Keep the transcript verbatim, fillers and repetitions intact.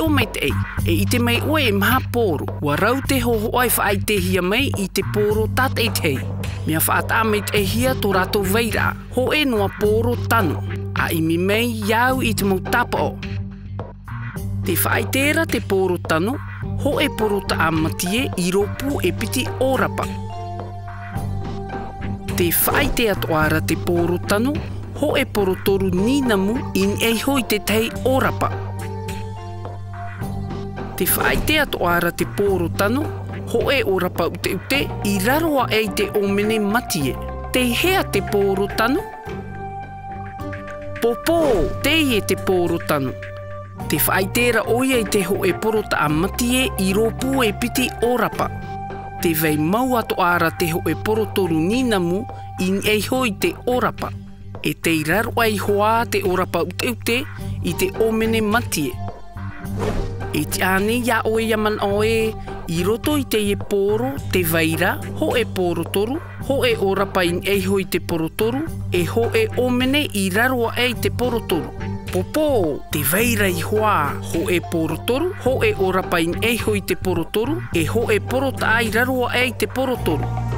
ʻō maitaʻi, e ʻite mai ʻoe e maha poro. ʻUa rau te hōhoʻa e faʻaʻitehia mai i te poro tātaʻitahi. Mea faʻataʻa maitaʻihia tō rātou vairaʻa. Hōʻē noa poro tano. ʻA ʻimi mai ia au i te mau tāpaʻo. Tē faʻaʻite ra te poro tano, hōʻē poro taʻa matie i rōpū e piti ʻōrapa. Tē faʻaʻite atoʻa ra te poro tano, hōʻē poro toru nīnamu i niʻa iho i te tahi ʻōrapa. Tē faʻaʻite atoʻa ra te poro tano, hōʻē ʻōrapa ʻuteʻute i raro aʻe i te ʻōmene matie. Tei hea te poro tano? Pōpō, teie te poro tano. Tē faʻaʻite ra ʻoia i te hōʻē poro taʻa matie i rōpū e piti ʻōrapa. Tē vai mau atoʻa ra te hōʻē poro toru nīnamu i niʻa iho i te ʻōrapa. E tei raro aʻe iho ā te ʻōrapa ʻuteʻute i te ʻōmene matie. E tiʻa ānei iā ʻoe ia manaʻo ē, i roto i teie poro tē vai ra hōʻē poro toru, hōʻē ʻōrapa i niʻa iho i te poro toru, e hōʻē ʻōmene i raro aʻe i te poro toru? Pōpō, tē vai ra iho ā hōʻē poro toru, hōʻē ʻōrapa i niʻa iho i te poro toru, e hōʻē poro taʻa i raro aʻe i te poro toru.